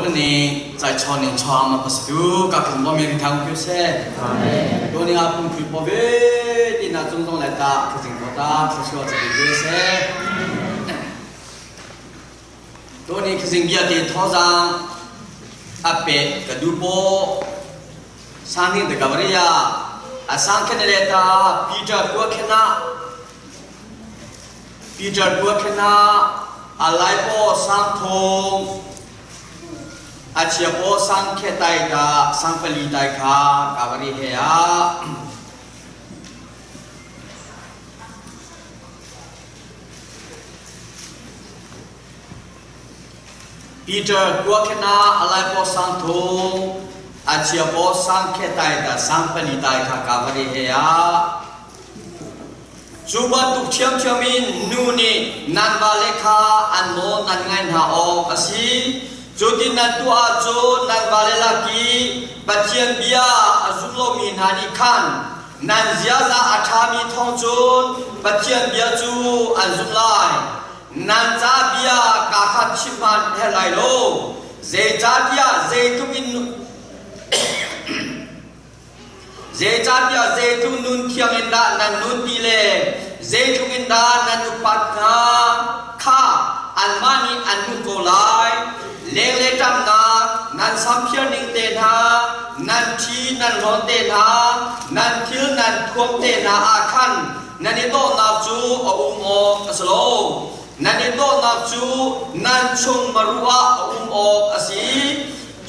Tuni chai chon in chom a pasitu ka kin bo mi thang pyu se. Amen. Tuni a pung phu po ve ti na chung zong le ta khazing ko ta thlasua cha bi se. Tuni khazing bia ti thozang a pe ka du po sangin de gavaria a sang khen le ta Peter kua khena Peter kua khena a lai po sang thong a chia po sang khe tai ta sang pali tai kha kavari he a Peter kuakhena a lai paw sang thung a chia paw sang khe tai ta sang pali tai kha kavari he a Cu bantuk ṭhiamṭhiam in nu nih nan vale kha an nawl nan ngaih hna awk a si. Cutin nan tuah ahcun nan vale lak i Pathian bia a zum lomi hna nih khan nan ziaza a ṭhami thawng cun Pathian bia cu an zumh lai. Nan ca bia kaa khat chim hmanh herh lai lo. Zeicahtiah zeitluk in Zeicahtiah zeitluk nun thiang in dah nan nun ti le zeitluk in dah nan upat hna kha anmah nih an hmuh ko lai. Lenglei ṭamnak, nan samphiar ning te hna, nan ṭhi nan hlawn te hna, nan thil nan thuam te hna ah khan nan i dawhnak cu a um awk a si lo. Nan i dawhnak cu nan chung maru ah a um awk a si.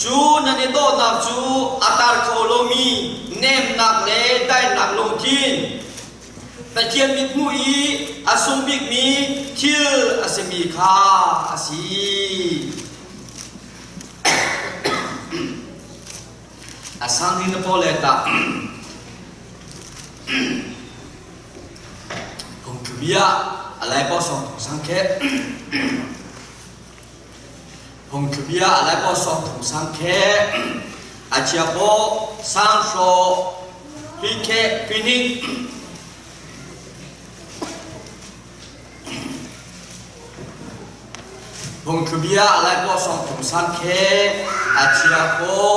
Cu nan i dawhnak cu a tar kho lomi nemnak le daihnak lungthin, Pathian mithmuh i a sung bikmi thil a simi kha a si. A sang ding na paw le tah phungthlubia a lai paw song sang khe Phungthlubia a lai paw sawm thum sang khe a chia paw sang hraw pi khe pi ning Phungthlubia a lai paw sawm thum sang khe a chia paw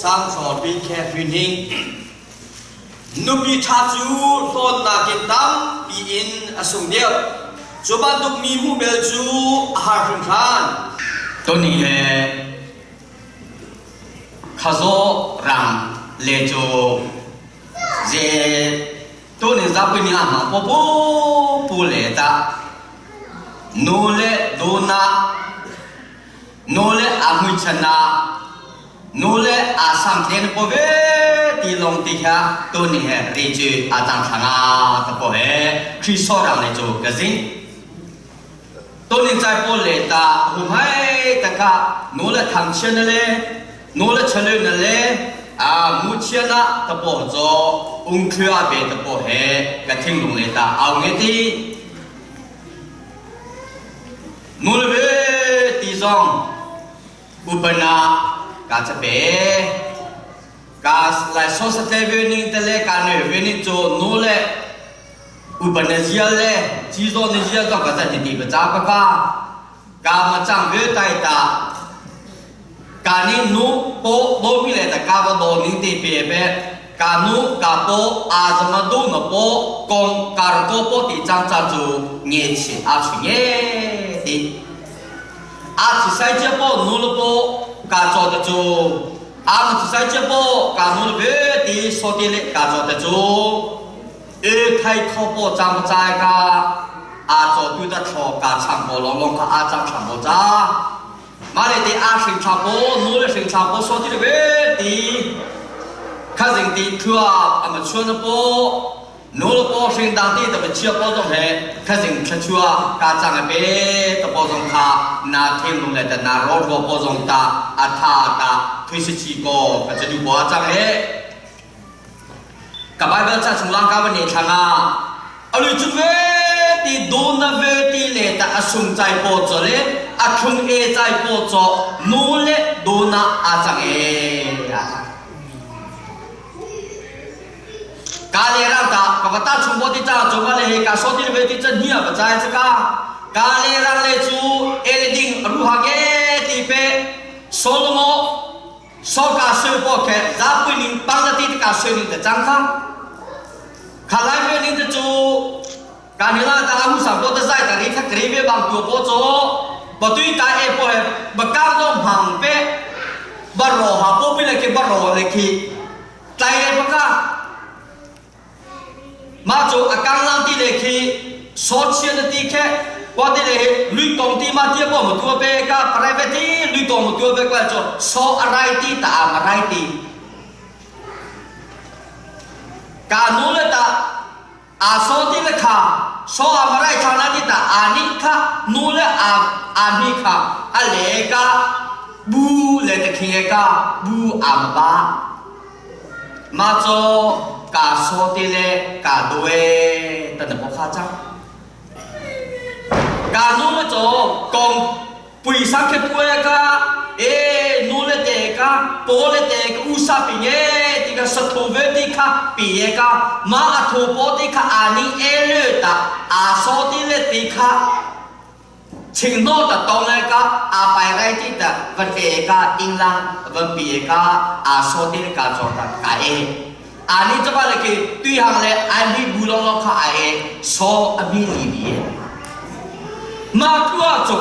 sang hraw pi khe pi ning Nupi ṭha cu hlawnnak in tampi in a sung deuh. Cu bantuk mi hmuh bel cu a har hringhran. Tony he khazaw rang le cu ze tuni zapi ni ah ma po pu pu le ta nu le duna nu le a mui chan ah Nu le aa samtlen po ve ti lawng ti kha tuni he ri cu aa cang thlang ah ka po he Khristo rang le cu ka zing. Tunin cai pawl le ta hum hai taka nu le thang chia na le nu le chalu na le a mu chia na ta po cho ung thua be ta po he ka thinglung le ta au nge ti nu le ve ti zong Upana ka chape ka lai so sa tle ve ning te le ka ne ve ning cu nu le upana zial le chi zo ni zial to ka za ti ti ba cha pa ka ka ma chang ve tai ta ka ni nu po do mi le ta ka va do ning te pe pe ka nu ka po a zama du na po kong kar ko po ti chang cha chu nge chi a chu nge ti A thisai cia paw nu le paw ka caw te cu a ma thisai cia paw ka nu le ve ti sawte le ka caw te cu e thai kho paw cang cai ka a caw tu ta thlo ka chang paw long long kha a chang thlam paw ca ma le te a hring thla paw nu le hring thla paw sawte le ve ti kha zing ti thua a ma chuan paw Nu le paw hring dang ti ta chia paw zong he khazing thluachuah ka cang e pe ta paw zong kha na thing lung le ta na ro ro paw zong ta a tha ta thui si chi ko ka cha du paw cang he ka bible cha chung lang ka va ne thlanga alui chun ve ti do na ve ti le ta asung chai paw cho le a thlung e chai paw cho nu le do na a cang e a cang Ka le rang ta ka va ta chung bo ti cha chu ma le he ka so ti ve ti chan hi a va chai chaka ka le rang le chu ele ding ru ha ge ti pe so. Solomo soka sui po khe zapui ning panglati ka sui ning ta chang kha kha lai ve ning te chu kanila ta hu sa po ta zai ta ri kha kri ve bang tu po cho ba tui ta e po he ba kang dong hang pe ba ro ha po pi le ke ba ro le khi tlai le pa ka Mah cu a kanglang ti le khi sawchia na ti khe kwa ti le hi lui tong ti ma tia po mu tua pe ka private ti lui tong mu tua pe kwa cho so a rai ti ta a rai ti ka nu le ta a so ti le kha so a marai tha na ti ta a ni kha nu le a a mi kha a le ka bu le te khinge ka bu a ma ba Mah cu kaa saw ti le kaa due ta na bawk kha cang. Kaa nu le caw kong puisa khe pue ka e nu le te ka paw le te ka usa pi nge ti ka sathu ve ti kha pi e ka ma a thu paw ti kha a ni e le ta a saw ti le ti kha Chingnaw ta tong lai ka a pai rai ti ta van e ka inglang van pi e ka a so ti ka chor ta ka e ani chaba le ki tui hang le ai mi bu long long kha ai e so a mi li bi e ma tua chu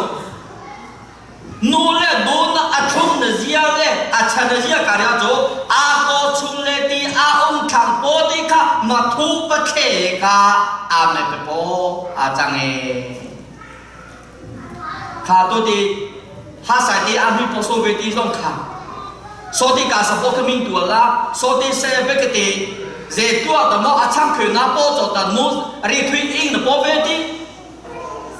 nu le du na a thum na zia le a chan na zia ka ria chu a ko chung le ti a um thang po ti kha ma thu pa the ka a me pe po a chang e Kha tu ti ha sai ti a mi po so ve ti zong kha so ti ka sa po ka ming tua la so ti se be ka ti ze tua ta mo a chang khü na po cho ta nu ri thui ing na po ve ti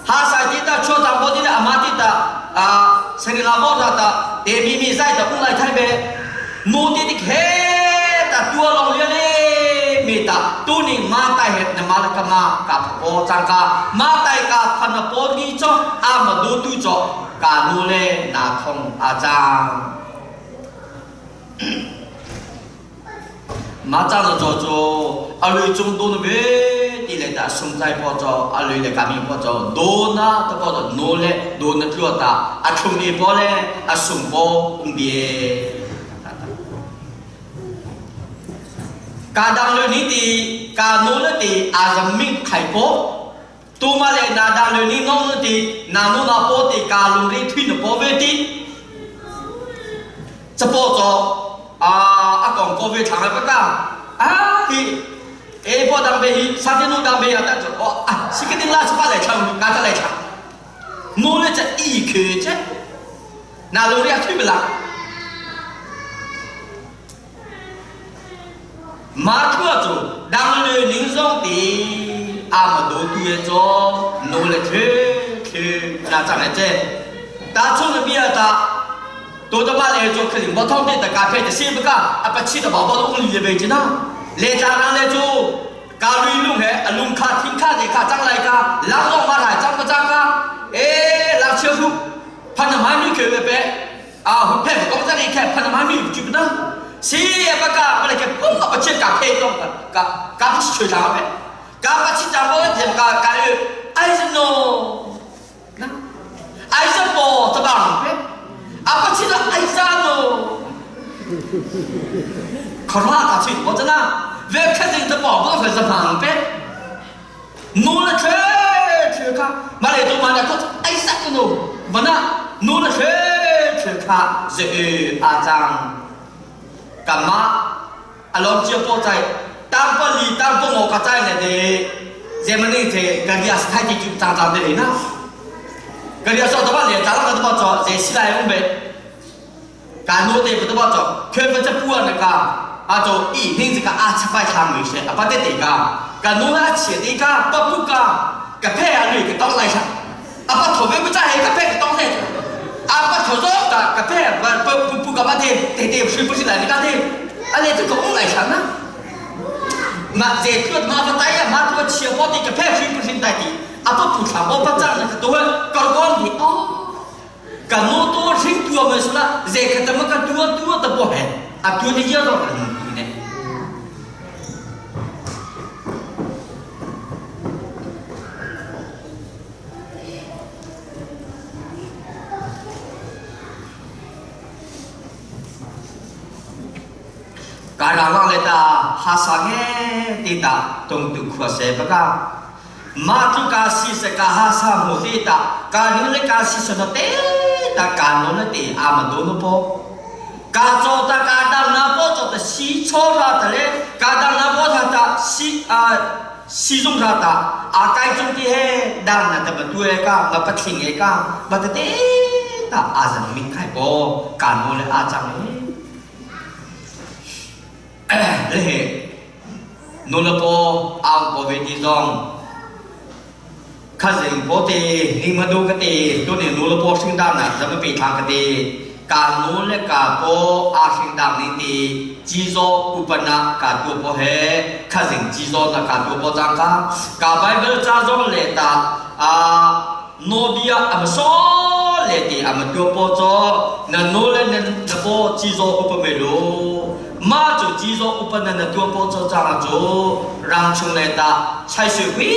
ha sai ti ta chua ta po ti la ama ti ta a seri la bo ta ta te mi mi zai ta ung lai thai be nu ti ti khe ta tua long lia le mi ta tu ni ma tai het na ma la ka ma ka pho cang ka ma tai ka phan na po ni cho a ma du tu cho ka nu le na thong a chang ma chang na cho cho a lui chung du na ve ti le ta sung chai po cho a lui le ka mi po cho do na ta po cho nu le do na tlua ta a thlum ni po le a sung po ung bie Ka dang le ni ti ka nu le ti a zam ming khai po tu ma le na dang le ni nong le ti na nu na po ti ka lung ri thui na po ve ti chapo cho a a kong ko ve thang pa ka a hi e po dang be hi sa ti nu dang be ya ta cho o a si ke ding la cha le chang ka ta le chang nu le cha i khe che na lung ri a thui bela Mah thua cu dang le ning zong ti a ma do tu ye caw no le thwe thwe na chang le che ta chung na bia ta to ta ba le cho khling bo thong te ta ka phe te si ba ka a pa chi ta ba ba ung li le be chi na le tla rang le chu ka lui lung he a lung kha thing kha te kha chang lai ka lang long ma rai chang pa chang ka e lang chiu hu phan na mai mi khe be pe a hu phe ko ta ni khe phan ma mi chu na si ba ka ba le ke pum ba che ka phe tong ka ka ka chi chue ta pe ka ba chi ta bo je ka ka e ai no na ai sa po ta ba pe a ba chi da ai sa no 可拉ka chi bo na ve khe jing ta bo bo fe sa phang pe nu le thwe thwe kha ma le tu ma na ko ai sak nu ma na nu le thwe thwe kha ze a chang kama alom chia po chai tang pa li tang po ngo ka chai ne de Germany te garia thai ti chu chang chang de le na garia so to ba le ta la ka to ba cho ze si lai ong be ka nu te bu to ba cho khwe ba cha pu na ka a cho i ning ka a cha pai thang mi she a pa te te ka ka nu ha che te ka pa pu ka ka phe a lui ka tong lai sha a pa tho ve bu cha he ka phe ka tong he a pa tho zo ka ka phe ba pu pu pu ka ba te te te shui pu si lai ka te a le tu ka ong lai sha na ma ze thuat ma va tai ma thuat chia po ti ka phe shui pu sin tai ti a pa pu thla bo pa chang na ka tu ka kon ti o Ka nu tu hring tua me sula ze kha ta ma ka tua tua ta po he a tua ni ya ro ka nu tu ne Ka rang le ta ha sa nge ti ta tung tu khua se baka ma tu ka si se ka ha sa mu ti ta ka nu le ka si se no te ta ka no le te a ma do no po ka cho ta ka dang na po cho ta si cho ra ta le ka dang na po tha ta si a si zung ra ta a kai chung ti he dang na ta ba tu e ka ma pathling e ka ba ta te ta a zang min khai po ka no le a chang e Le he nulepaw ang paw ve ti zong khazing paw te ni madu ka te tu ni nulepaw hring dang na zama pe thang ka te ka nu le ka paw a hring dang ni ti chi zo upana ka tu paw he khazing chi zo na ka tu paw chang ka ka bible cha zong le ta a Nawbia a so le ti a ma tua paw caw na naw le na na paw ci zaw upa me lo ma cu ci zaw upa na na tua paw caw chang cu rang chung le ta chai sui hui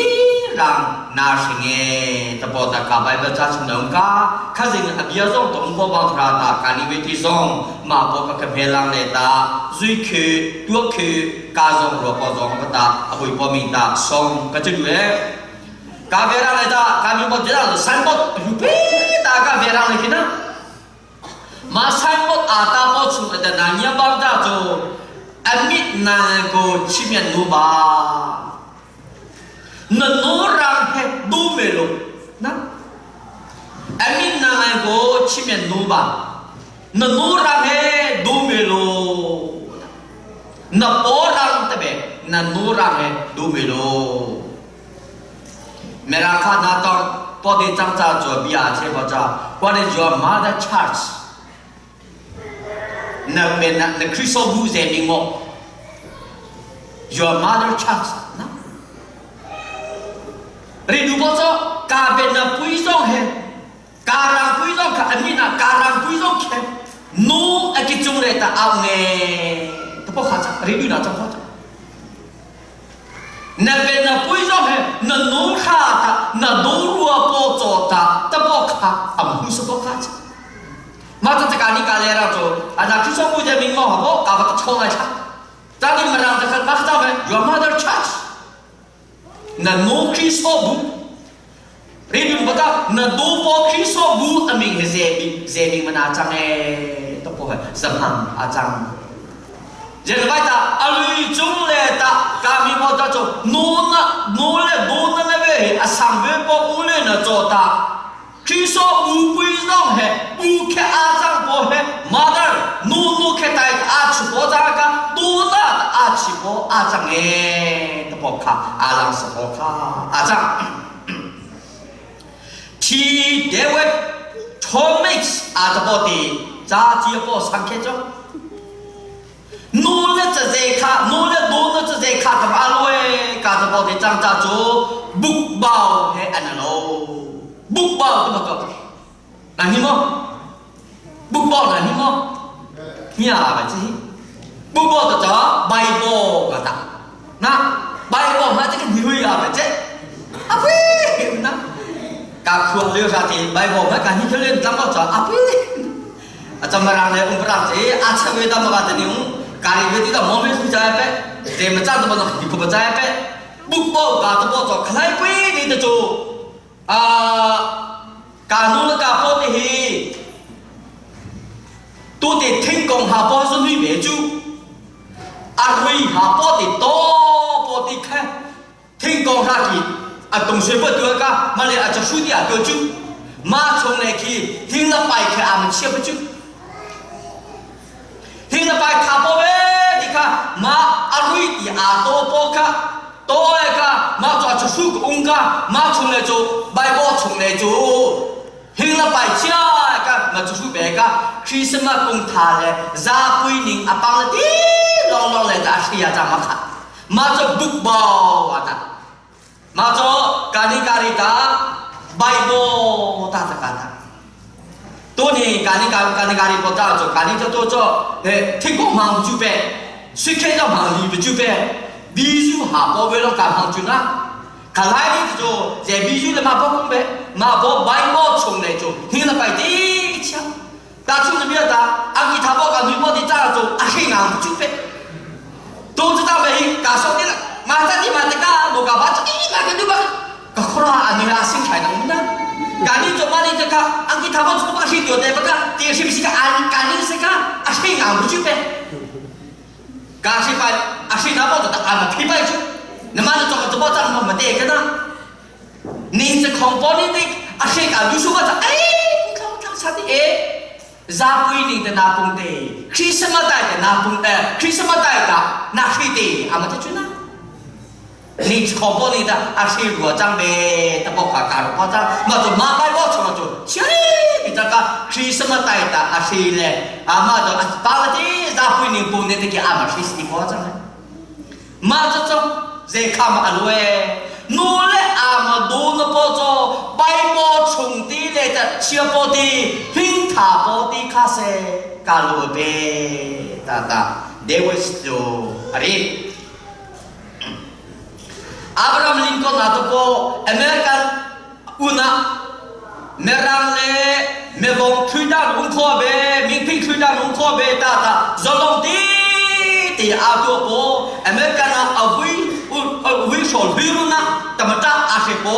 rang na hringe ta paw ta ka bible cha chung na ka khazing a bia zong tong po bang ra ta ka ni we ti zong ma po ka ka phelang le ta zui khu tua khu ka zong ro po zong pa ta a bui po mi ta song ka chu du e Ka vera lai ta ka mi bot jela signboard rupi ta ka vera lai kina ma signboard a ta po chung da na nya bang ta cho amit na ko chimian nu ba na no rang he du me lo na amit na ko chimian nu ba na no rang he du me lo na po rang te be na no rang he du me lo Mirang kha hna tong pawte cangca cu bia a cheu ca What is your mother church? Na men na na Kristobu ze ning mo Your mother church na Ri du bo cho ka ben na pui zong he ka rang pui zong kha ani na ka rang pui zong khe nu a ki chung le ta au nge ta po kha cha ri du na chang kha cha Na pen na pui zong he na nu thla ta na do rua po cho ta ta po kha am hu sa po kha cha ma ta ka ni ka le ra cho ana khi so mu je ming mo ha po ka ba ta chong ai cha ta ni marang ta khat ma ta me your mother church na nu khi so bu ri bim ba ta na do po khi so bu aming he ze bi ze ming mana chang e to po he zamhang a chang Jen vai ta alui chung le ta kami mo ta cho nu na nu le bu na le ve a sang ve po u le na cho ta Kristo u pui zong he u khe a chang po he mother nu nu khe tai a chu po cha ka tu na a chi po a chang e ta po kha a lang sa po kha a chang Thi dewet Thomas a ta po ti cha chi po sang khe cho Nu le caze kha nu le nu le caze kha tam a loe ka ta po te chang cha cu buk bao he an lo buk bao tu ma ko na hi mo buk bao na hi mo nya ba chi buk bao ta cha bible ka ta na bible ma chi ni hui a ba che a phi na ka khuang leo sa ti bible ma ka hi thelen tlam ko cha a phi a chamarang le umparang che a chawe ta ma ka ta ni ka ri ve ti ta mo me su cha pe te ma cha ta ma ni ko ba cha pe buk bo ka ta bo cho khlai pui ni ta chu a ka nu le ka po te hi tu te thing kong ha po su nui be chu a rui ha po te to po te kha thing kong ha ki a tung sui po tu ka ma le a cha shu ti a tu chu ma chung le khi thing la pai kha a ma chia pa chu thing la pai kha po ve ti kha ma a rui ti a to po kha to e ka ma cho chu su ung ka ma chung le chu bible chung le chu hing la pai chia ka ma chu su be ka christmas kung tha le za pui ning apang le ti long long le ta hria cha ma kha ma cho buk bo ata ma cho kani kari ta bible ta ta ka ta tu ni kani kani kari po ta cho kani cho to cho he thik ko mang chu pe sui khe cho mang li chu pe bi su ha po ve lo ka mang chu na ka lai ni cho je bi su le ma po kung be ma po bible chung le chu hi la pai ti cha ta chung le bia ta ang ki tha po ka nui po ti cha cho a hi ngang chu pe. Tu cu ta ve hi ka so ti la ma ta ti ma te ka bo ka ba chu i ma ka du ba ka khora ani la sing thai nang na ka ni cho ma ni te ka ang ki tha ba chu ba shi tio te ba ka ti shi si ka an ka ni se ka a shi nga bu chu pe ka shi pa a shi na bo ta a ma phi pai chu na ma cho ka bo chang ma te ka na ni se khong po ni te a shi ka du su ba ta ai khong khong sa ti e zapui ning te na pung te Christmas tai te na pung eh Christmas tai ta na khi te ama te chu na ni khong po ni ta a shi ruo chang be ta po kha ka ro po chang ma chu ma bai bo chu ma chu chi bi ta ka Christmas tai ta a shi le ama to pa la ti zapui ning pung ne te ki ama shi si po chang Mah cucu zeikham a lue. Nu le ama du na paw cu Bible chung ti le chia paw ti hling tha paw ti kha se ka lu pe ta ta David cu ari. Abraham Lincoln a tu ko American una Mirang le mevong thui dan um kho be mingping thui dan um kho be ta ta zolong ti ti a tu po American a avui avui shol hui ru na tamata a she po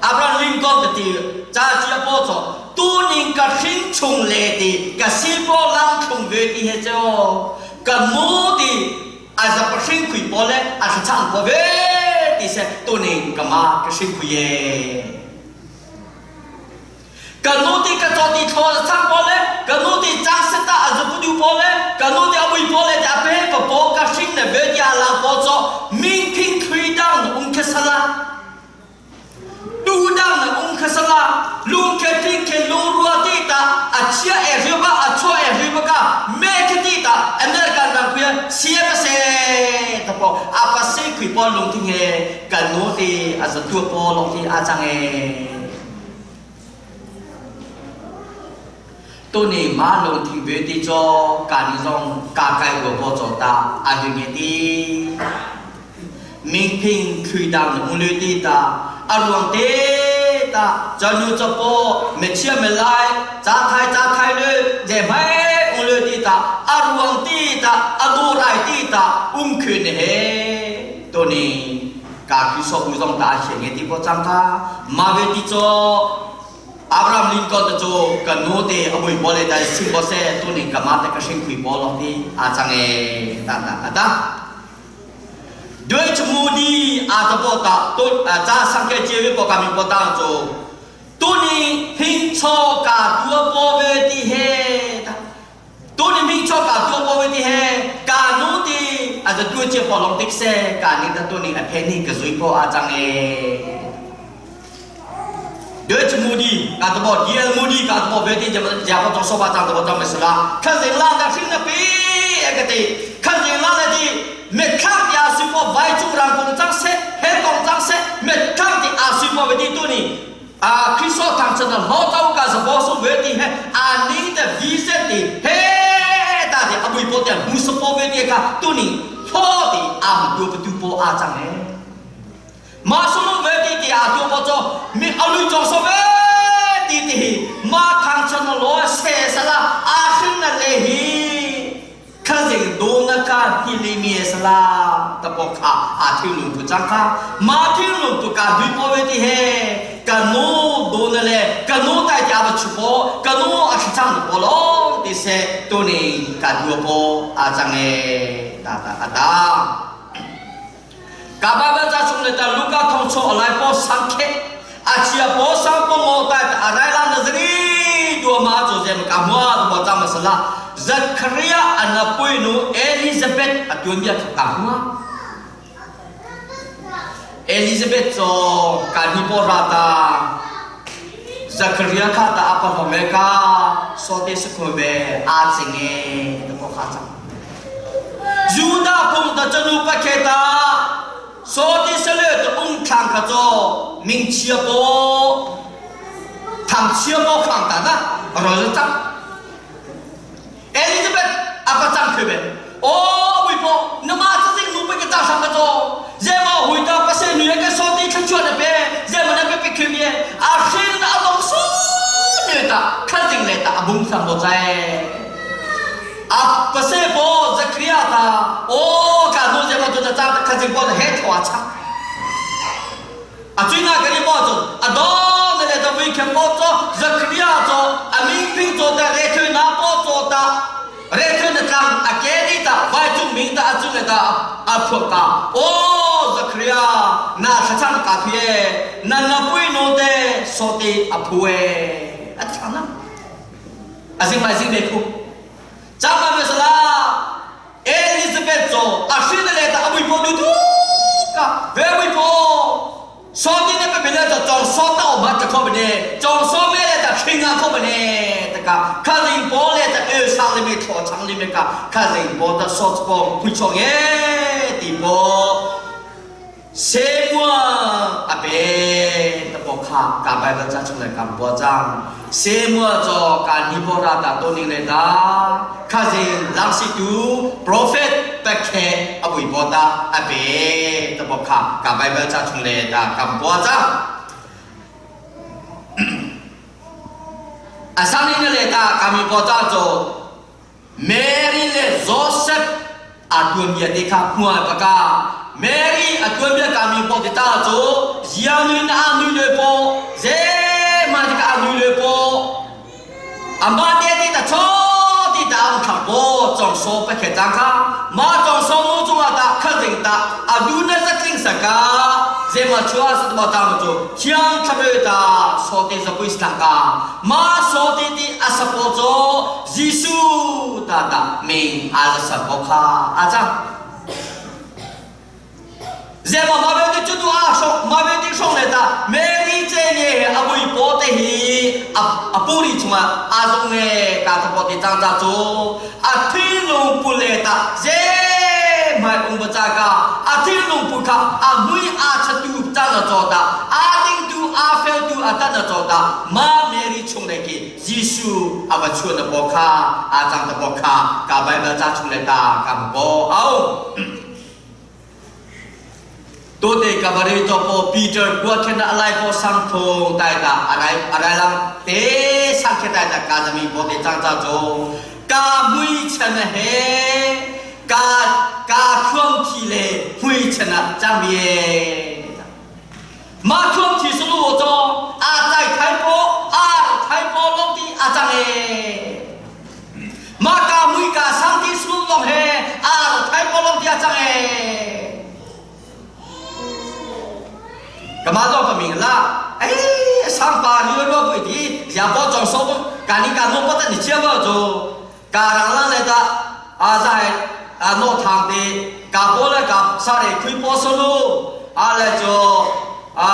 Abraham Lincoln te ti cha chia po cho tu ning ka hring chung le ti ka si po lang chung ve ti he cho ka mu ti a za pa hring khui po le a chang po ve ti se tu ning ka ma ka hring khui ye Ka nu ti ka caw ti thlaw a sang pawl le ka nu ti cang seta a zupudu pawl le ka nu ti a ui pawl le ti a pe pa paw ka hring le ve ti a la paw caw ming phing thui dang na um khe sala tu dang na um khe sala lung khe thing khe lung rua ti ta a chia e ri ba a chua e ri ba ka me khe ti ta American rang kuya sia ka se ta po a pa se khui pawl lung thing he kan nu ti a za tu paw long ti a chang e Tuni ma lungthin ve ti caw ka ni zong ka kai ko paw caw ta a hi nge ti. Mingphing thui dang na ulu ti ta a ruang te ta chanu chapo me chia me lai cha thai cha thai le je mai ulu ti ta a ruang ti ta a du rai ti ta um khun he tuni ka khi so mu zong ta she nge ti po chang ka ma ve ti cho Abraham Lincoln te cu kan nu te a bui bole dai sim bo se tu ning ka ma te ka hring khui bo long ti a chang e ta ta ata Deutsche Modi a ta bo ta tu cha sang ke che po ka mi po ta chu tu ni hing cho ka tua po ve ti he ta Tu ni mi cho ka tu po ti he ka nu ti a za tu che po long tik se ka ni ta tu ni a phe ni ka zui po a chang e Deutsche Modi ka to bo DL Modi ka to bo ve ti jam ja ko to so ba chang to bo chang me sala khan zing la da hring na pi e ka ti khan zing la na ti me khang ti a su po vai chu rang kong chang se he kong chang se me khang ti a su po ve ti tu ni a Kristo thangchan na lo tau ka za bo so ve ti he a ni te vi se ti he ta ti abui po te mu so po ve ti ka tu ni tho ti a ma tu tu po a chang he ma so lo ve ti ti a tu po cho mi alui chong so ve ti ti hi ma thangchan na lo se sala a hring na le hi Khazing dona ka hilimi sala tapo kha a thilung pu chang kha ma thilung tu ka hui po ve ti he kanu dona le kanu tai ti aba chu po kanu a chang po lo ti se tu ni ka du po a chang e ta ta ata ka ba ba cha chung le ta luka thong cho alai po sang khe a chia po sang po ngo ta a rai lang na zri dua ma cho zem ka mua tu ba cha ma sala Zakaria anapui nu Elizabeth atuan bia ka mua Elizabeth cho ka ni po ra ta Zakaria kha ta apa ho me ka so te se ko be a chenge ta ko kha cha Judah phung ta chanu pa khe ta so ti sale ta ung thlang kha cho ming chia po thang chia po khang ta na ro chang Elizabeth apa chang khe be o bui po nama cha sing nu pe ka cha sang ka cho zema hui ta pa se nu ka so ti thang chuan pe zema na pe pe khe mi a hrin na along su ne ta kha jing le ta abung sang bo chai a pase po Zakria ta o ka nu zema tu na cha ta khazing pon he thwa cha. A cui na kani mo chu a do na le ta vui khem po cho Zakria cho a ming ping cho ta re thu na po cho ta re thu na tlang a ke ni ta vai chung ming ta a chung le ta a phuak ta o Zakria na thlachang ka phi na na pui no te so te a phue a thang na azing mai zing be khu chama me sala Elizabeth cu a hrin le ta a mui po du tu ka ve mui po so ti ne pe le ta chong so ta ma ta kho bne chong so me le ta thringa kho bne ta ka kha ling po le ta e sang le me tho chang le me ka kha ling po ta so po phui chong e ti po Semua a pe ta po kha ka Bible ca chung le kam po cang Semua cho ka ni po ra ta to ning le ta kha zing lang si tu prophet pekhe abui po ta a pe ta po kha ka Bible ca chung le ta kam po cang Asang ning le ta kami po ta cho Mary le Joseph a tuanbia te kha hmual paka Mary a tuanbia kami po te ta cu zianui na a nui le po ze ma te ka a nui le po ama te ti ta cho ti ta ang thak bo chong so pa khe chang kha ma chong so nu chunga ta kha jing ta a du na za tling saka ze ma chua sa ma ta ma chu thiang thlabe ta so te za pui ka ma so ti ti a sapo cho Jesuh ta ta min a za sapo kha a cang Zema ma be ti chu tu a shok ma be ti shong le ta Mary che nge he abui po te hi a puri chunga a zong nge ka tha po ti chang cha chu a thi lung pu le ta ze mai ung ba cha ka a thi lung pu kha a mui a chatu cha na cho ta a ding tu a fel tu a ta na cho ta ma Mary chung le ki Jesuh a va chuan na paw kha a cang ta paw kha ka Bible ca chung le ta ka bo au Tote ka vari to po Peter kua khen na alai po sang thong tai ta arai arai lang te sang khe tai ta ka zami po te chang cha cho ka mui chan he ka ka thuam thi le hui chan a chang bie Ma thuam thi sulu cho a tai thai po a thai po long ti a chang e Ma ka mui ka sang ti sulu long he a thai po long ti a chang e Kama do pa ming la eh sang pa ni lo pui ti ya po chong so ka ni ka no pa ta ni chia ba cho ka rang lang le ta a zai a no thang te ka po le ka sa re khui po so lu a le cho a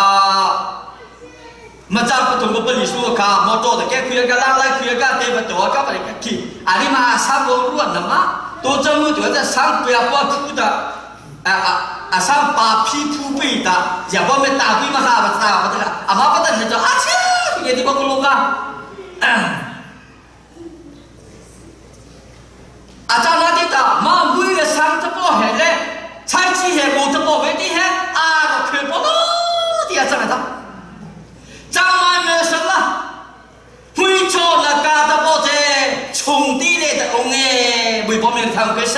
ma cha pa tung ko pa li su ka mo to de ke khui ka lang lai khui ka te ba to ka pa ka ki ani ma sa bo ruan na ma to chang mu to ta sang pu ya po thu ta a a a sang pa phi phu pi ta ya bo me ta pi ma ha ba ta ba ta a ma pa ta ne to a che ye di ba ko lu ka อาจารย์ที่ตามามุยกับสังทปอเห็นเลยใช้ชีเหมูทปอเวทีเห็นอาก็คือปอที่อาจารย์ทำจำไม่เมื่อสักละหุยโชนกาตปอเจชงตีเลตองเงบุยปอมีทำก็เส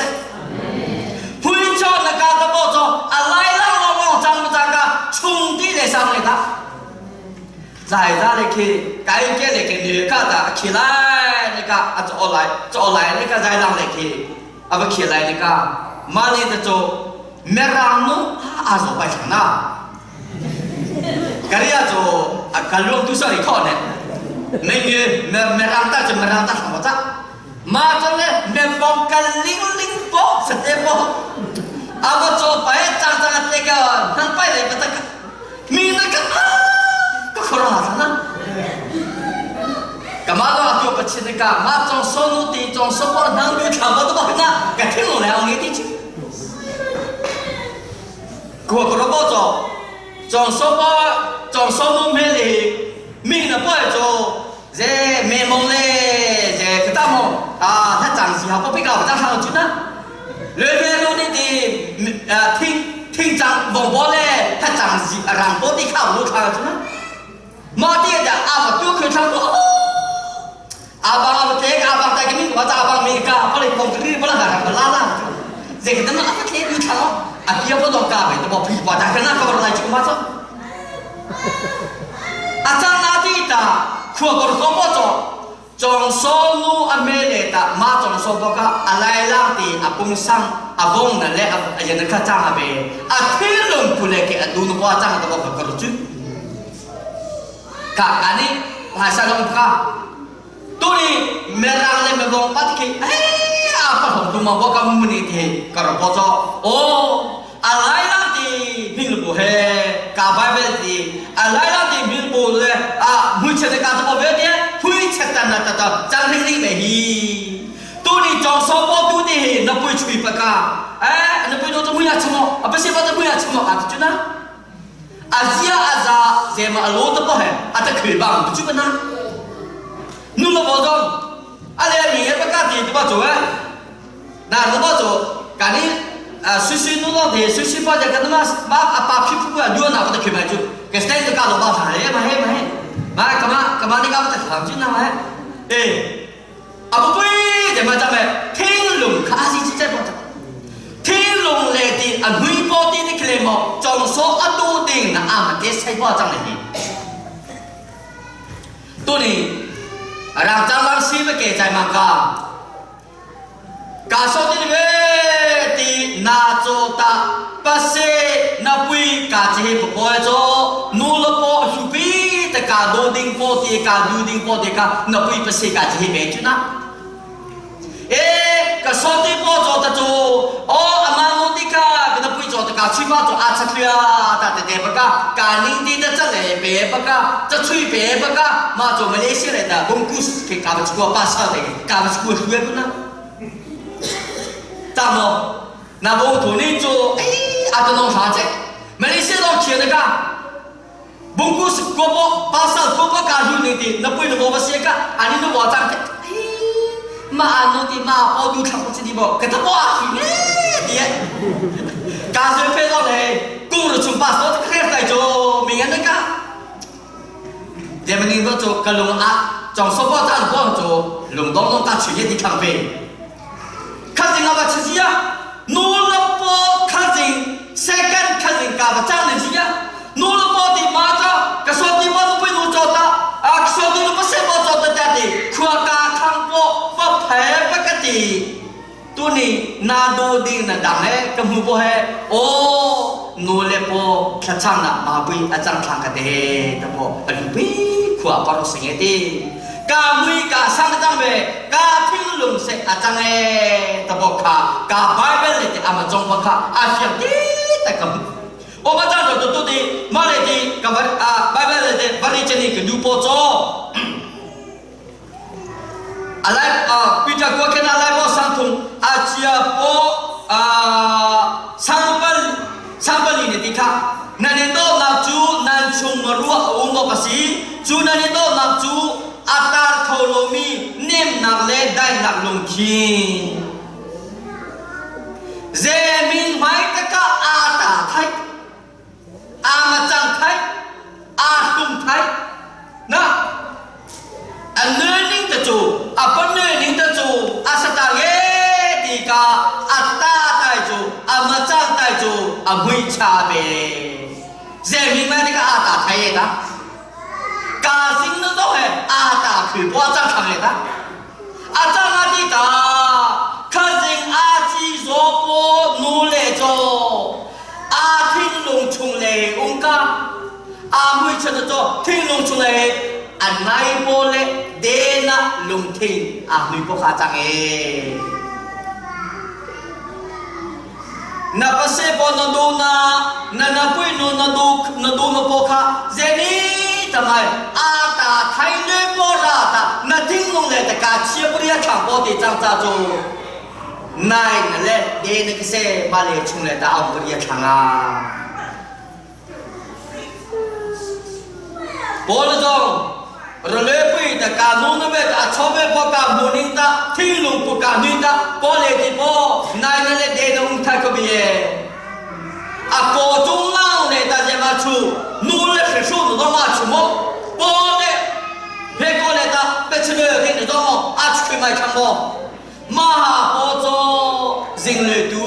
หุยโชนกาตปอโจอะไรล่ะลองลองจำมาจากกาชงตีเลสังเลยตา 在那里去，该给那个女个的起来，那个啊走来走来那个在哪里去，啊不起来那个，马里的做没让侬啊做白场那，搿里啊做啊搿路多少里靠呢？没没没没让大就没让大什么子，马上呢没放个零零波实在波，啊我做白张张那个，能白来不这个，没那个啊。 ก็ขอร้องนะกมาတော့ပြောပချင်းကမကြောင့်ဆောနုတီကြောင့်ဆောပေါ်နန်းလူချမတော့ဘာနာကထင်းလို့လည်းအောင်နေတိချကိုကတော့ဘောကြောကြောင့်ဆောပေါ်ကြောင့်ဆောနုမဲလေမိနပွားကြောဇေမေမုံလေဇေကတမောအာ他长时候不比较长好住呢လေမေလူနေတီ听听长王波嘞他长时让波的靠路靠住呢 马爹的阿爸都可以唱歌哦，阿爸阿爸这个阿爸带给你，我阿爸没个，不能放这里，不能还还不拉拉。Zei ka dang a ka tle mi thla a pia po dong ka bai to phi pa da kana ka lai chu ma cho. A chang na ti ta khua kor ko mo cho chong so nu a me le ta ma chong so bo ka a lai lang ti a pung sang a vong na le a yan kha chang a be a thil lung pu le ke a du nu kwa chang ta bo ka kor chu. Ka ani bhasa long ka tuni merang le mevong pat khi eh a pa hong tu ma bo ka muni ti ka ro bo cho o a lai lang ti ming bu he ka bible ti a lai lang ti ming bu le a mui che ka to ve ti hui che tan na ta ta chang ring ring me hi tuni chong so bo tu ti hi na pui chui pa ka eh na pui no to mui a chumo a pa se pa to mui a chumo ka chu na Azia aza zema alo ta po he ata khri bang chu na nu lo bo zong ale mi he pa ka ti tu ba chu eh na lo ba chu ka ni su su nu lo de su su pa ja ka ma ma a pa phi phu ka du na pa ta khri mai chu ke stand ka lo ba ha he ma he ma he ma ka ma ka ma ni ka ta kham chu na ma he e abu pui de ma cha me thing lung kha si chi cha pa 天龙来的啊，女波的你看么？装说啊多的那阿嘛给谁波长的去？ตัวนี้เราจะลังซีไปเกใจมังกากาโซติเวตีนาโจตาปัสเซนาปุยกาเจปปอยโจนูลปอชุปีตะกาโดดิงโปตีกาดูดิงโปตีกานาปุยปัสเซกาเจเบจุนะ 诶，个手机波做得做，哦，阿妈我啲卡，佢都背做得架，吹翻做压出去啊，但係地不加，隔年啲得真嚟别不加，这吹别不加，嘛做马来西亚嚟的，公司佢搞不出个巴沙嚟，搞不出个血不呢？咋么？那我同你做，哎，阿都弄啥子？马来西亚都去那个。Bungkus kopo pasal kopo kahu ni ti na pui no ba se ka ani no wa chang ma anu ti ma po du thak chi di bo ka ta bo a hi ne ti ka se pe do le ku ru chung pa so ka khe tai jo mi ngan ka de ma ning do jo ka lung a chong so bo ta bo jo lung dong dong ta chu ye di khang pe cousin a ba chi ji ya no la po cousin second cousin ka ba chang ne ji ya 努了包的马扎，个说的马都不努做的，啊，说的都不是马做的家的，夸家康波不赔不个的，ตัวนี้นาดูดีนะดังเอ้กำหูบ่เฮโอ้นูเลโปขะช่างนะมาบุยอาจารย์ทางกะเดตะโพอลุบิขวาปรสิงเอติกามุยกาสังจังเบกาทิ้งลุงเสอาจารย์เอตะโพคากาไบเบิลเลติอามาจงบะคาอาเฟียงตีตะกำโอมาจารย์ตัวตัวดีมาเลติกาอาไบเบิลเลติบริจนีกดูโปโจ อะไรอ่าปีจากกัวแค่อะไรบ่สังทุงอาเจียโปอ่าสังบัลสังบัลลีนี่ติค่ะนันโตนับจูนันชุงมารัวอุงกภาษีจูนันโตนับจูอัตาโทโลมีเนมนักเลได้นักลงทีเจมินไมตะกะอาตาไทยอามาจังไทยอาตุงไทยนะ a learning ta chu a pa learning ta chu a sa ta ge ti ka a ta tai chu a ma chang tai chu a mui cha be ze mi ma ti ka a ta thai ta ka sing no do he a ta khu bo chang thang ta a chang a ti ta cousin a chi zo po nu le cho a thing lung chung le ung ka a mui chen cho thing lung chung le อันไหนโปเลเดนะลุงทิงอ่ะลุยโปขาจังเอนาปเสปนดูนานานาปุยนูนาดูนาดูนาโปขาเจนี่ทำไมอาตาไทยเลโปราตานาทิ้งลงเลยแต่กาเชียบเรียขังโปติจังจ้าจูนายนั่นแหละเดนกเซมาเลชุงเลยตาเอาเรียขังอ่ะปอลจง รเลปุยแต่การนู้นเวทอาชอบเวปกามุนิตาที่ลุงปกานิตาปอเลติปอนายนั่นแหละเดนองทากบีเออาโกจงล่างเลยตาเจมาชูนู้นเลย是数字都มาชูมปอเลเฮโกเลตาเปชเนเฮน都มอาชคือไม่คังมมาหาปอโจจิงเลตู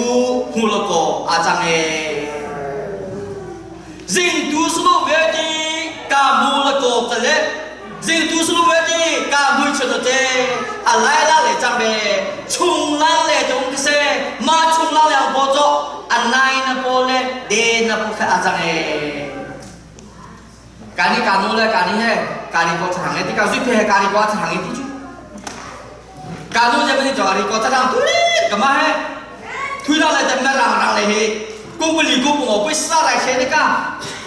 le kaw a cang e. Zingtu sulu ve ti ka mu le kaw ka le zingtu sulu ve ti ka mui chun te a lai la le cang ve chung lang le tung ka se ma chung lang le ang po cho a nai na po le de na po kha a cang e. Kani ka nu le kani he kani ko chang e ti ka zui phe kani ko chang e ti chu. Ka nu je mani jari ko chang tu le ka ma he. Thui la le tem na rang rang le he. Kung buli ku ngo pui sa lai she ne ka.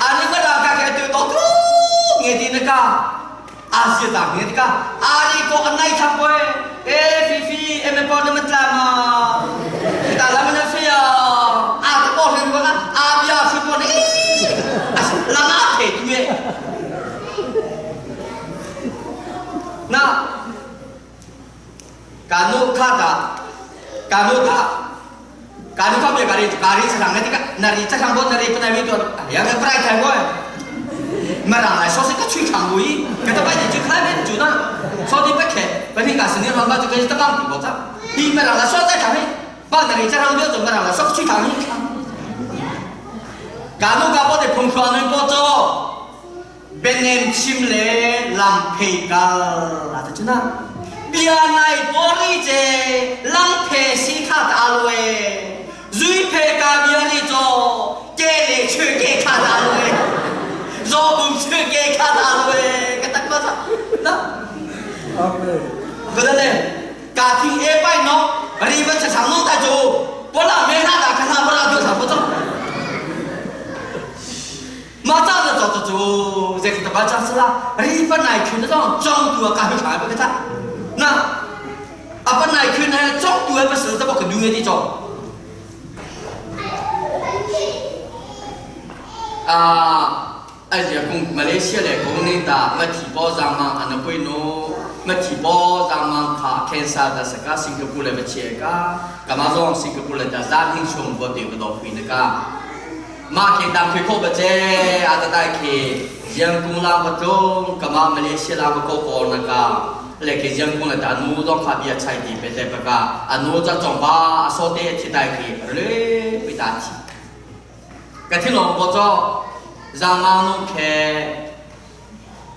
Ani ma rang ka ke tu to tu nge ti ne ka. Asia ta nge ti ka. Ari ko anai thang ko e fi fi e me po ne matla ma. Ta la ma na fi ya. A ta po ri ko na a bia fi po ne. La na the tu e. Na kanu kha ta kanu tha kanu kha be kari kari chang ne tika nari chang bo nari panai mi to ya ga prai thai bo ma rang lai so se ka chui chang bui ka ta bai ji khai ben ju na so di ba khe ba ni ka sin ni ron ba ju ka ta bang ti bo ta hi ma rang lai so在chang ni ba nari chang bo jo ma rang lai so chui chang ni kanu ka bo de phung khwa ni bo cho Bianem chim le lam phei kal a ti cuna. Bia nai pori ce lang phe si kha ta lue. Zui phe ka bia ni cho ke le chue ke kha ta lue. Zo bung chue ke kha ta lue. Ka tak ma sa. Na. Amen. Ka da le ka thing e pai no ri ba cha chang no ta chu. Po la me na da kha na po la tu sa po cho. 马扎的走走走，这个他把讲是啦，日本来去那种装度啊，干啥不给他？那阿本来去呢，装度不是这么个女的做。啊，哎呀，讲马来西亚来讲呢，哒，我提报上嘛，阿那会喏，我提报上嘛，卡肯萨的是个新加坡来不切个，干嘛说新加坡来的家庭穷不对不到会那个。Ma khi dang khi kho ba che a ta dai khi jiang kung la ba tlung kama Malaysia la ba ko ko na ka le khi jiang kung la ta nu dong kha bia chai ti pe te pa ka anu cha chong ba a so te thi dai khi le pi ta thi ka thi long bo cho zang ma nu khe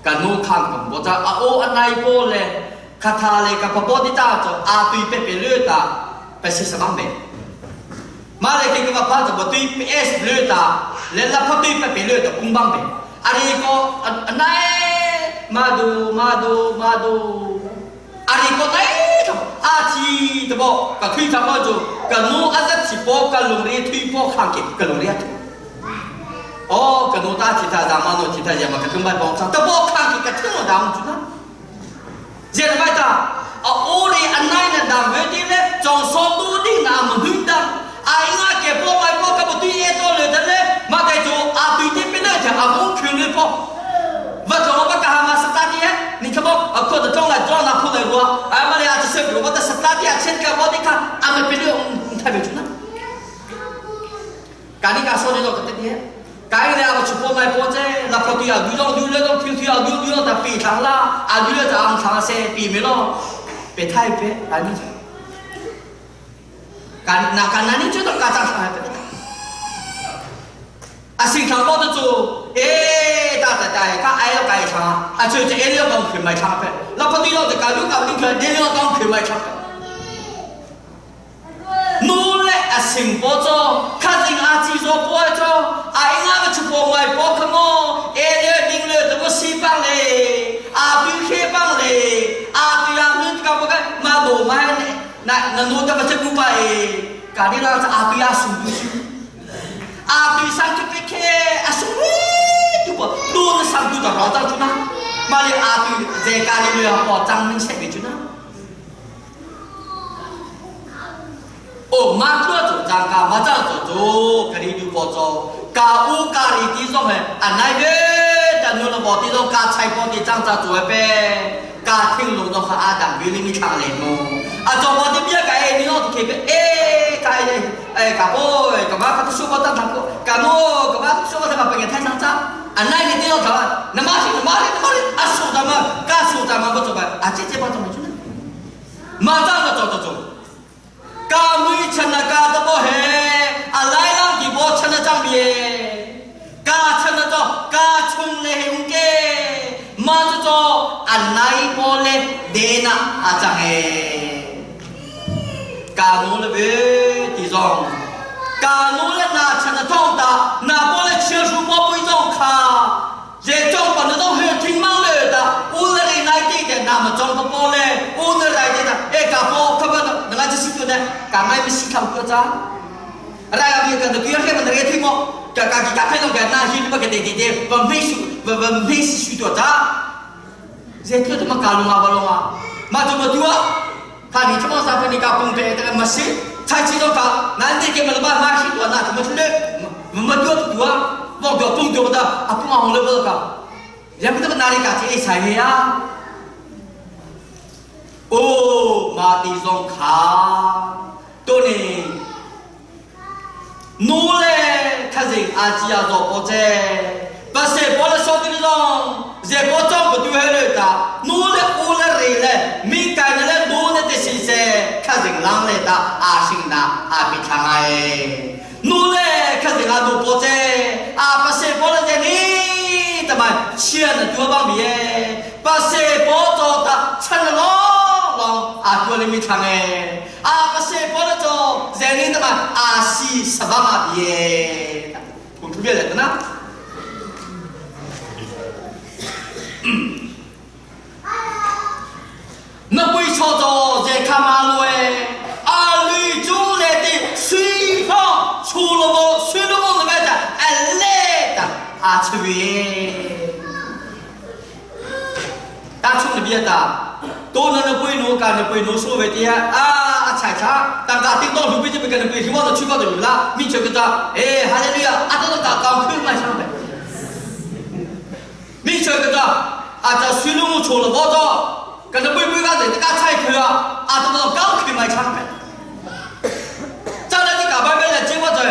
ka nu khang kam bo cha a o anai po le kha tha le ka pa bo ti ta cho a tui pe pe le ta pe si sa bang be มาเลยกินกับพระจะบตุยเอสเลือตาเลลับพตุยไปเลือตาอุ้งบังไปอาริโกอันไหนมาดูมาดูมาดูอาริโกไหนทำอาทีตบอกกับทุยทำมาจูกับนูอาจจะสิบอกกับลุงเรียทุยบอกข้างเก็บกับลุงเรียอ๋อกับนูตาทิตาจามานูทิตายามากระทุ่มใบปองซะตบอกข้างเก็บกับทุ่งดำจุนะเจนไปตา啊，我哩安奈呢？当月的咧，装少多的那么很的。阿英啊，给波买波，搿不对一多来的咧，马在做阿对的边那条阿公群里波，我做我不干嘛是大的，你看不？阿裤子装来装那裤子我，阿妈哩阿只手我的是大的啊，千个我的看，阿没别的，太别出了。赶紧讲说你个的，赶紧来阿去波买波子，那破对啊，女装女那种听听啊，女女装在北塘啦，阿女的在昂塘噻，北面咯，别太别，赶紧。干那干那你觉得干啥啥的？啊，新长包的做，哎，大大大，他爱要改长，啊，就这一两讲去买长的，那不对了，这搞六搞你看，一两讲去买长的。努力啊，成波做，看人阿子做波做，阿英阿个出波买波可么？一两零六怎么西帮嘞？阿对黑帮嘞？阿对阿伦搞不个马罗买嘞？那那努得不这不摆？咖喱啦，阿对阿苏都是，阿对上去别开，阿苏喂，对不？多上都到老早去嘛，马里阿对在咖喱里要包张明写给去呢。哦，马克做张家，马张做做，咖喱就包做，咖乌咖喱地上嘿，啊那个，但努了包地上咖菜包的张张做呗，咖听龙都和阿当比你米长嘞么？啊，做包的比较盖，你老特别哎，盖嘞，哎，咖波，干嘛他都说我当他过，干么干嘛说我他妈本来太上张，啊那个地方他妈，那马是那马是那马是，啊说咱们，咖说咱们不做呗，啊这这包怎么做呢？马张个做做做。ka mui chan na ka ta bo he a nai pole dena a chang e ka nu le ve ti zong ka nu le na chan a thong ta na pole chia shu po pui zong kha je chong pa na zong he thing mang le ta u le ri nai ti te na ma chong pa po le u le rai te ta e ka po kha ba na ngai si tu ne ka ngai mi si kham ko cha rai a bi ka na ki he ma na re thi mo ka ka ki ka phe no ka na hi ba ka te te te va me su va va me si su to ta Zetluk ma ka lunga ba longa ma tu ma tua tha ni chmo sa ni ka pung pe ta ma si chai chi do ka nan de ke ma ba ma shi tua na ma tu le ma tua tu tua bong tua pung tua ta a pung ang le ba ka ya ma ta na ri ka chi ei sai he ya o ma ti zong kha to ni Nu le thazing a chia zaw paw ce. Pase paw le so tin zong ze paw chong pa tu he le ta nu le u le re le mi kai na le nu le te si se thazing lang le ta a sing na a pi thlang ai. Nu le thazing a nu paw ce a pase paw le te ni tamai chia na tua bang bi e pase paw cho ta chan long long a tua le mi thlang e. A ka se pawl cu zeni tama a si sabang a bie phung thu bia le na na pui cho cho ze khama lue a lui chung le ti sui phong chu lo bo sui lo bo le ta a le ta a chwi Ta chung na bia ta to na na pui nu ka na pui nu so ve tia a a chai cha tang ka ting to lu bi ji ka na pui hi wa to chu ka to la mi che ka ta e hallelujah a to ta ka khul mai sang be mi che ka ta a ta su lu mu chu lo bo to ka na pui pui ka de ka chai khul a a to to ka khul mai chang be cha na ni ka ba be le che wa che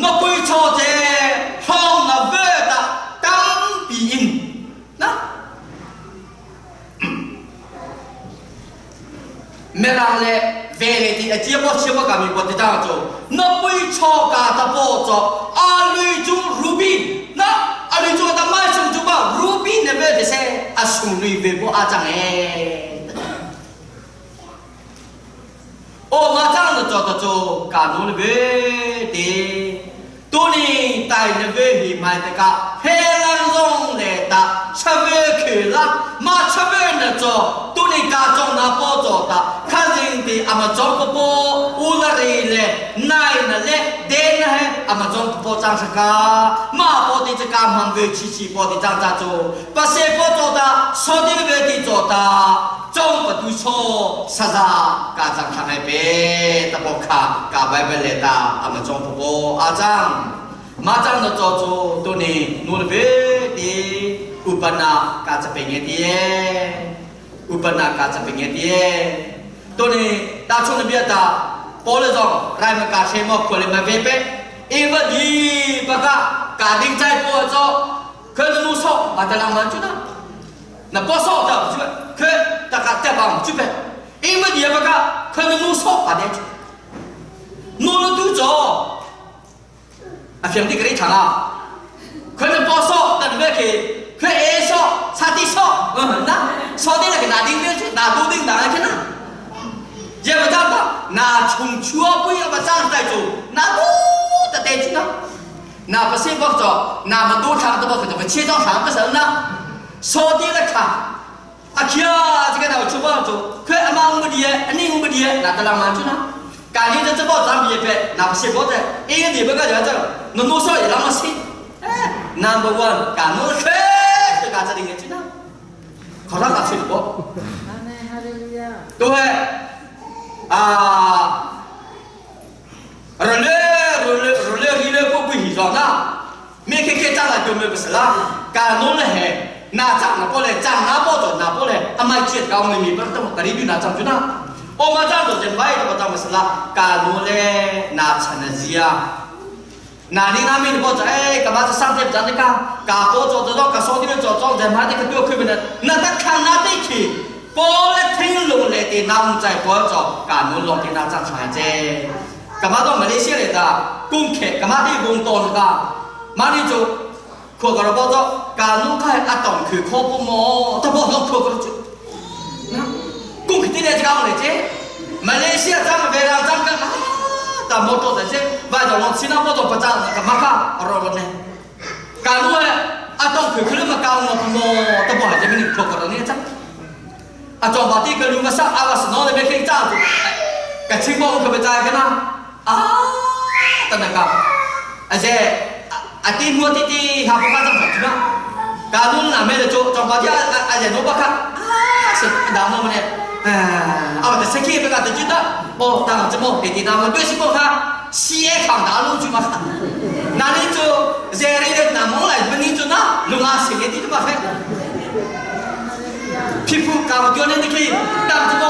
na pui cho che hong na ve ta tam pi in Na Mirang le ve le ti a chia bo chia bo ka mi bo ti ta cho na pui cho ka ta po cho a lui chung ruby na a lui chung ta mai chung chu ba ruby ne ve te se a sung lui ve bo a chang e Aw ma cang na cho ta cho ka nu le ve te tuni tai na ve hi mai te ka he lang zong le ta chave khi la ma chave na cho tuni ka chong na po cho ta kha jing ti ama chong ko po u la ri le nai na le den na he ama chong ko po chang sa ka ma po ti cha ka mang ve chi chi po ti chang cha cho pa se po cho ta so ti ve ti cho ta Cong patu chaw saza ka cang thlang ai pe ta po kha ka Bible le ta ama cong po po a cang ma cang na chaw chu tu ni nu le ve ti upana ka cha pe nge ti e upana ka cha pe nge ti e tu ni ta chung na bia ta Paul zong rai ma ka she mo khole ma ve pe e va di pa ka ka ding chai po cho khe nu so ma ta lang man chu na 那不少的就可大家带帮就呗，因为你不个可能弄少把点去，弄了多早，啊，兄弟给你谈啊，可能不少，但你别去，可爱少，差点少，嗯，那少点那个拿顶边去，拿多顶拿去那，也不长大，拿穷穷不要把长带走，拿多的带去呢，那不是不着，那么多长都不可能，切张长不成呢。少点了卡，阿奇啊，这个那我吃不着，可阿妈我们的，阿你我们的，那得让忙去呢？感觉这这包咱们也别，那不写包的，一个礼拜个就这，侬多少也让我信。哎，Number one，干侬去，就干这里去呢？考上哪去了不？对，啊，热嘞热嘞热嘞热嘞不不形状呐，没开开张了就没不是啦，干侬了还。na chang na pole chang na po to na pole amai chiat ka mi mi par ta kari bi na chang chu na o ma chang to chen vai to ta masala ka nu le na chan zia na ni na mi po cha e ka ma sang te chan ka ka po cho to ka so ti cho cho chen ma te ka tu khu na na ta khan na te khi po le thing lung le te nam chai po cho ka nu long te na chang chai che ka ma to Malaysia le ta kung khe ka ma te bung ton ka ma ni chu 看个了，包着，家侬看阿当去考不毛，他包着看个了就。Kaung le che Malaysia chang ve rang chang ka ta motor ta che vai dong long sina motor pa chang ka maka ro ro ne ka nu a tong khü khü ma kaung mo mo ta bo ha je mini kho ko ni chang a chong ba ti ka lu ma sa a wa no le me khing cha tu ka ching bo ka ba cha ka na a ta na ka a je a ti mua ti ti ha pa chang sa na ka nu na me le cho chong ba ti a je no ba ka a se da mo ne a wa ta se ki ba ka ta ju ta bo ta ma mo he ti na mo对si bo kha si e khang da lu chu ma na ni chu je ri le na mo lai ba ni chu na lu nga se ti ma kha 皮肤搞掉了，你可以当这个，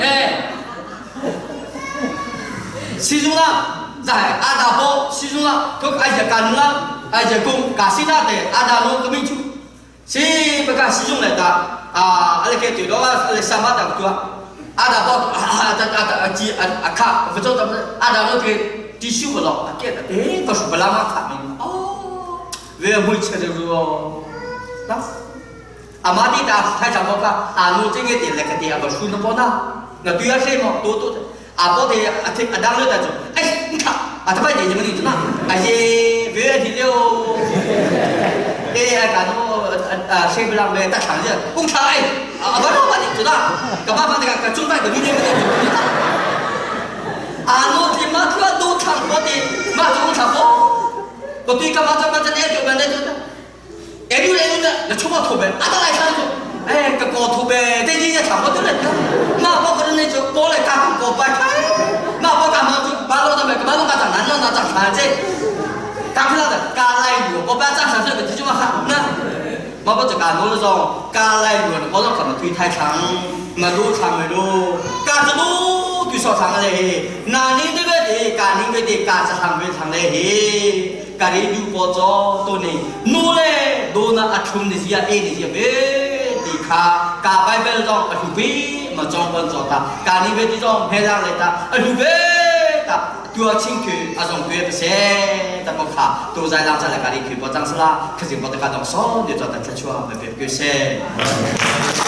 哎，其中呢，在阿达波，其中呢，都爱些干了，爱些工，干西那的阿达罗革命处，是不干其中来的啊，阿拉给对了啊，阿拉上马的对阿达波啊啊啊啊啊啊卡，不做咱们阿达罗给低修不了，给的，哎，不是不拉马卡明哦，为会吃这个哦，那。阿妈的达太长不卡，阿努这个点来个点阿不输那不那，那对呀谁么多多的，阿波的阿听阿当了在做，哎你看阿他摆点什么你知道？哎耶，别提了，哎哎干诺啊谁不让呗？大厂子工厂哎，阿不让把你知道？干嘛把这个个中外的你你们阿努的妈可都唱过的，妈就唱过，我对干嘛怎么怎么就办那就。爱丢爱丢的，那出毛土呗，阿达来上去，哎，个高土呗，这几年差不多了。那包括那就过来加工过摆开，那包干嘛就把老的买，把老干长，难道那长啥子？干不了的，干来油，我不要长啥子个，这就嘛哈那，我不就干多了种，干来油，我都可能腿太长，嘛都长的咯，干这多对少长嘞，那你这个的干你个的干这长没长嘞嘿。ကရီဒူပေါ်စောတိုနေနိုးလေဒိုနာအထုံနေစီအေနေစီဘေဒီခါကာဘိုင်ဘယ်ကြောင့်အထုဘေမကြောင့်ပန်စောတာကာနီဘေဒီကြောင့်ဖဲလာလေတာအထုဘေတာတူချင်းကေအဆောင်ကေပစေတမခါတူဇိုင်လောင်ချလာကာရီခေပေါ်ချန်စလာခစင်ပေါ်တကတော့စောနေကြတဲ့ချွာမဘေကေဆေ။